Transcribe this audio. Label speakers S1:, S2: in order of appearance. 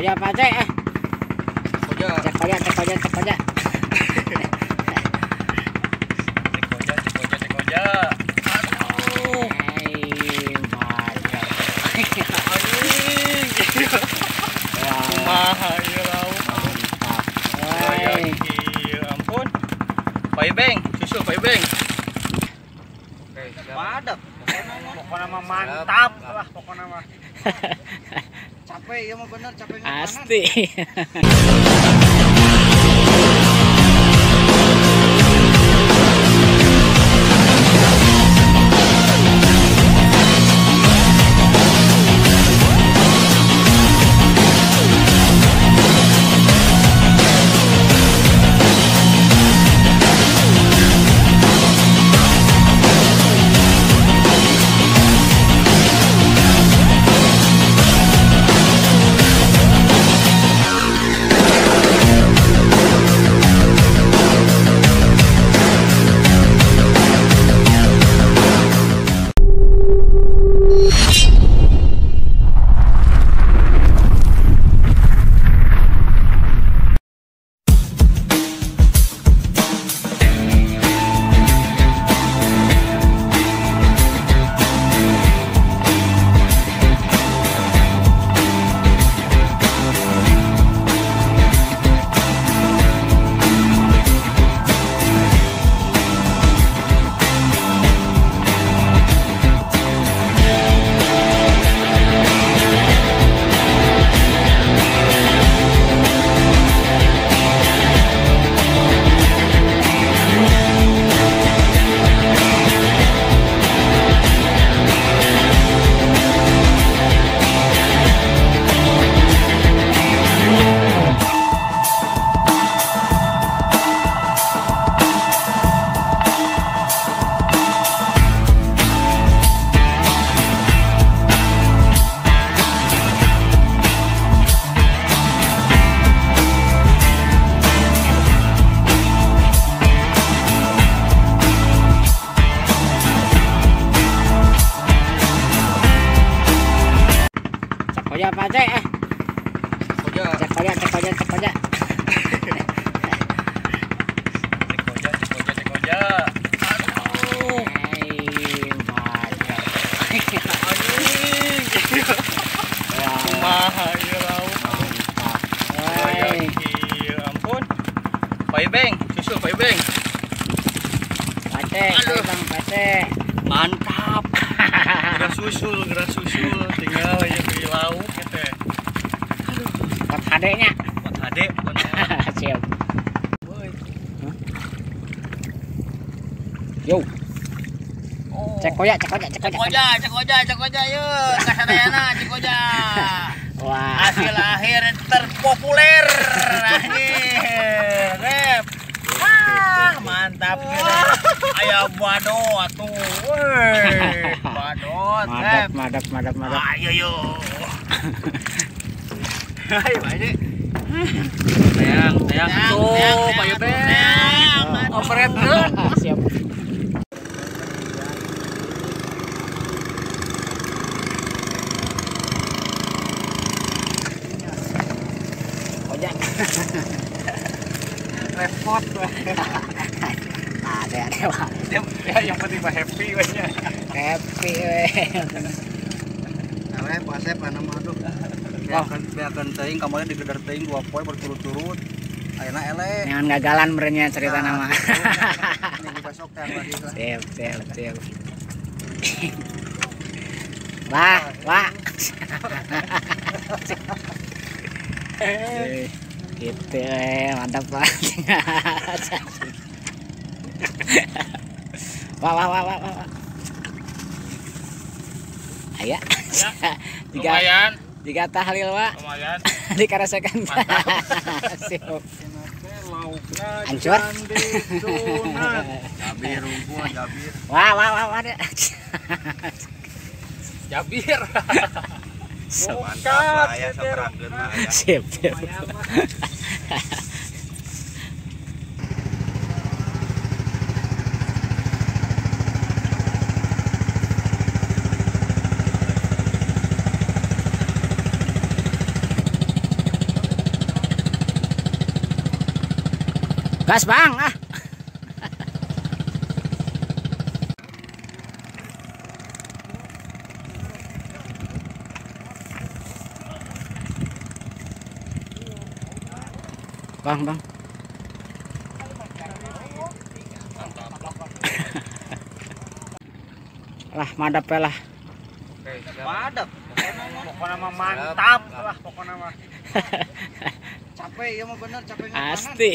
S1: Koja apa cek?
S2: Koja.
S1: Cek koja, cek koja, cek koja.
S2: Cek koja, cek koja, cek koja. Aduh. Kumaha ieu lauk.
S1: Mantap.
S2: Ya ampun. Pak Ibeng, susu Pak Ibeng. Oke,
S3: padat. Pokoknya mah mantap lah pokoknya mah. Capek ya mah bener capek ngamanan.
S1: Pasti. Koja apa cek?
S2: Koja.
S1: Cek koja, cek koja, cek koja.
S2: Cek koja, cek koja, cek koja. Aduh. Kumaha ieu lauk.
S1: Mantap.
S2: Ya ampun. Pak Ibeng, susu Pak Ibeng.
S1: Pacek, Bang Pacek.
S2: Mantap. Gerak susul, tinggal aja beli lauk gitu. Aduh,
S1: buat hadenya.
S2: Buat hade, bukan.
S1: Siap. Yo.
S3: Oh.
S1: Cek koja, cek koja, cek koja.
S3: Cek koja, cek koja, cek koja, yuk. Kasadayana, cek koja.
S1: Wah.
S3: Hasil akhir terpopuler. Akhir. Rep. Wah, mantap. Ayo bado atuh. Woi, badot.
S1: Madap, madap, madap, madap.
S3: Ayo yo.
S2: Ayo aja. Tayang, tayang tuh, Pak Yobeng. Operator.
S1: Siap. Ojek.
S2: Repot.
S1: Ada ada Pak.
S2: Ya, yang penting mah happy we nya.
S1: Happy we.
S3: Eleh Pak Asep ana mah aduh. Beakeun teuing kamari digedar teuing 2 poe berturut-turut. Ayeuna eleh.
S1: Jangan gagalan merenya cerita nama.
S3: Minggu besok teh lagi lah.
S1: Siap, siap, siap. Wah, wah. Gitu mantap banget. Wah, wah, wah, wah, wah. Aya.
S2: Lumayan.
S1: Jika tahlil, Pak.
S2: Lumayan.
S1: Dikarasakan. Siap. Hancur.
S3: Jabir rumput, jabir.
S1: Wah, wah, wah, wah.
S2: Jabir.
S3: Mantap lah ya saperangkeun mah ya.
S1: Siap, siap. Gas bang ah. Bang bang. Lah madap lah.
S3: Madap. Pokoknya mah mantap lah pokoknya mah. Capek ya mah bener capek.
S1: Pasti.